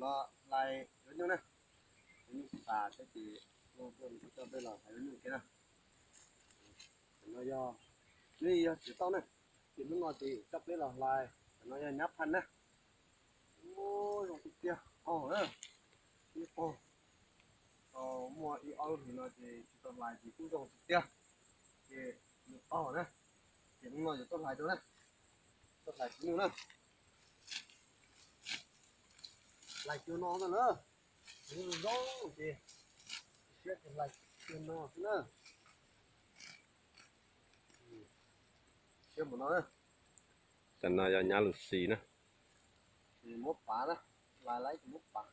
Los hlais zaub nyuj na, zaub nyuj tas thiab ces kuv coj peb los hlais zaub nyuj thiab na. Tam no yog, nws yog tsis tau na, ces hnub no ces coj peb los hlais, tam no yog nyab phaj na. Ub, zoo tiag tiag, qaug na, ib qaug. Tau muaj ib ob lub hlis no ces tsis tau hlais ces kuj zoo tiag tiag, ces nws qaug na, ces hnub no yuav tuaj hlais dua na, tuaj hlais zaub nyuj na. Hlais cua no na, zoo zoo ces siab ces hlais cua no xwb na. Siab npaum no na. Tam no yog nyab lus xis na. Ces muab pav na, hlais lawm ces muab pav.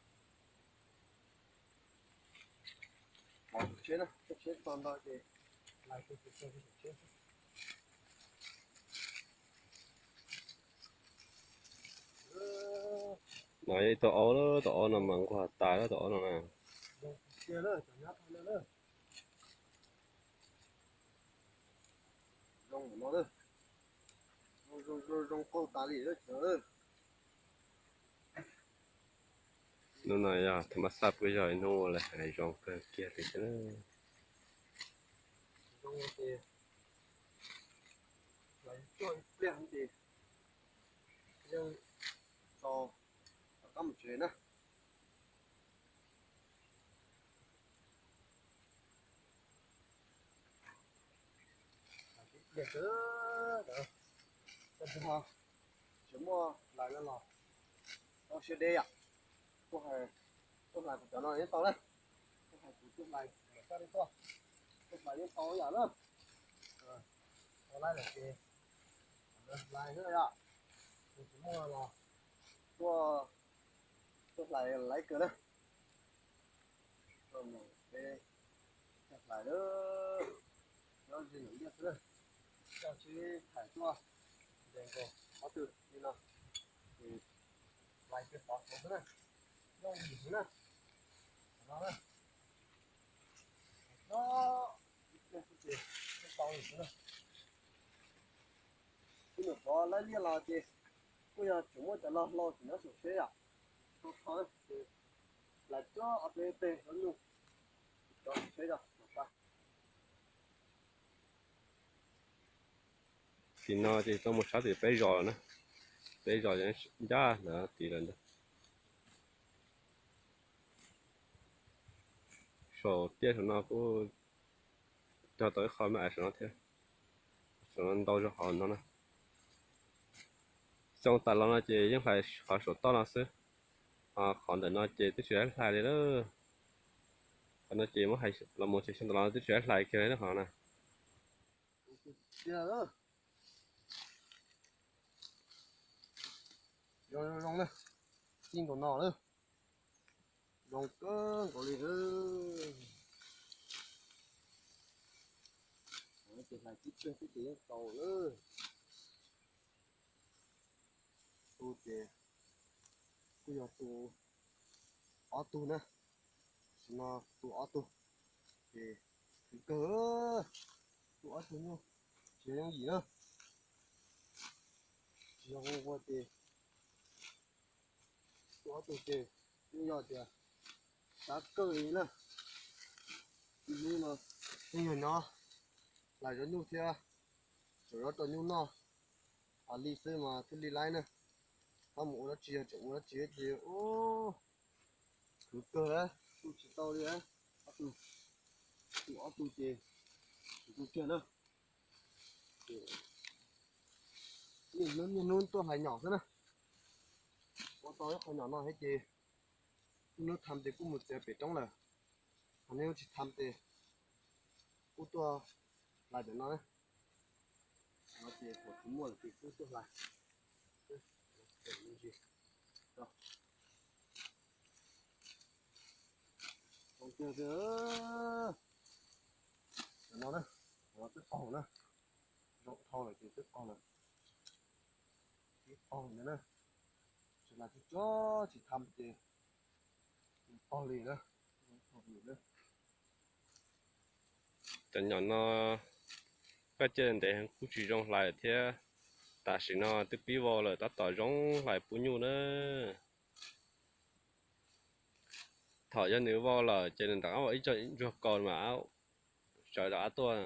Pov tsheb na, tsheb tso ntawd ces hlais tau ces tso tsheb. No yog ib tug aub, tug aub no mas nquag tas lawm tug aub no na. Zoo tiag na, cov nyab phaj na. Zoo no, zoo zoo zoo qaug tas li lawm. Hnub no yog tham mab xaj kuj yog ib hnub uas lawv hais zoo kawg kiag li thiab. Zoo ces lawv coj ib pliag ces yeej tau rov qab mus tsev na. Ib pliag xwb, tsis muaj hlais no los tau siab deb yom. Tuaj hlais kuv cov no yeej tau na, tuaj hlais kuv tuaj hlais lawm txaj li tuaj, tuaj hlais yeej tau yom na. Tau laib lawm ces hlais xwb yom, nws tsis muaj los tuaj, tuaj hlais laib kawg na. Peb hlais lawm, nyob ze ntawm liaj xwb na, coj sib thaim tuaj ntes nkaus qhov twg li no, ces hlais kiag qhov xwb na, yooj yim heev na. Qhov no na, ib pliag xwb ces tau li xwb na. Ib nus qhov laib liaj los ces kuj yog tseem muaj cov loj hlau tseem nyob saum tsheb yom. Tau tho ces hlais cov ob peb teg zaub nyuj rau saum tsheb yom. Tam no ces tau mus sab tim peb zos lawm na, peb zos ncaj ntawd tid lawm ntag. Saum tiaj saum no kuj cog tau ib qho me ais saum no thiab, saum no ntau zog qhov no na. Xyoo tas los no ces yeej hlais qhov saum toj no xwb, ho qhov ntawm no ces twb tsis hlais li lawm. Qhov no ces muab hais los mus ces xyoo tas los twb tsis hlais kiag li qhov na. Zoo zoo zoo na, txij nkaus no lawm, zoo kawg nkaus li. Ces hlais tib pliag xwb ces yeej tau lawm. Tu ces kuj yog tu ob tug na, tam sim no tu ob tug ces khwv kawg, tu ob tug nyuj tsis yooj yim na, tsis yog ua ua ces tu ob tug ces yeej yog tias sab kawg li na. Ib hnub no yeej yog nyob hlais zaub nyuj thiab, tsuav zaub rau nyuj noj, li xwb mas thiaj li laib na. Txhob mus ua dab tsi, yog tseem ua dab tsi ces khwv kawg, tu tsis tau li. Ob tug, tu ob tug ces khwv kawg kiag na. Niaj hnub niaj hnub tuaj hlais nyom xwb na. Ua tau ib qho nyom no thiab ces niaj hnub tham ces kuj mus txiav pem roob lawm, ho niaj hnub tsis tham ces kuj tuaj hlais pem no na. No ces thaum tsis muaj lawm ces kuj tuaj hlais. Zoo tiag tiag. Tam no na, tam no twb qaug na, zoo dhau lawm ces twb qaug lawm, twb qaug ntawd na. Tsis hlais tsis tso, tsis tham ces qaug li na. Cov nyom no koj cia ntev heev kuj tsis zoo hlais thiab. Tam sim no twb pib vau lawm tab tom zoo hlais pub nyuj na. Thaum yog nws vau lawm ces nws rov qab ua ib co ntsuag kaus mas sawv rov qab tuaj.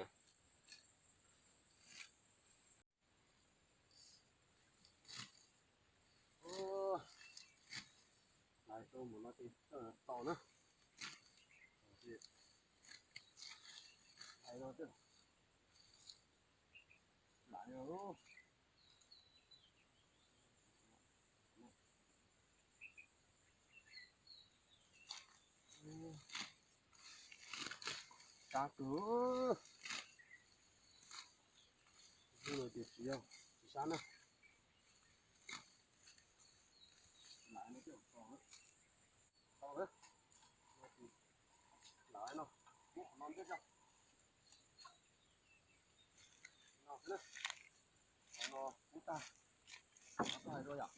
Sab kawg. Ub, no ces tsis yog, tsis sab na. Lam no, lam no, ub, qhov no ntej tso. No xwb na. Qhov no ub tag, qhov tag hais dua yom.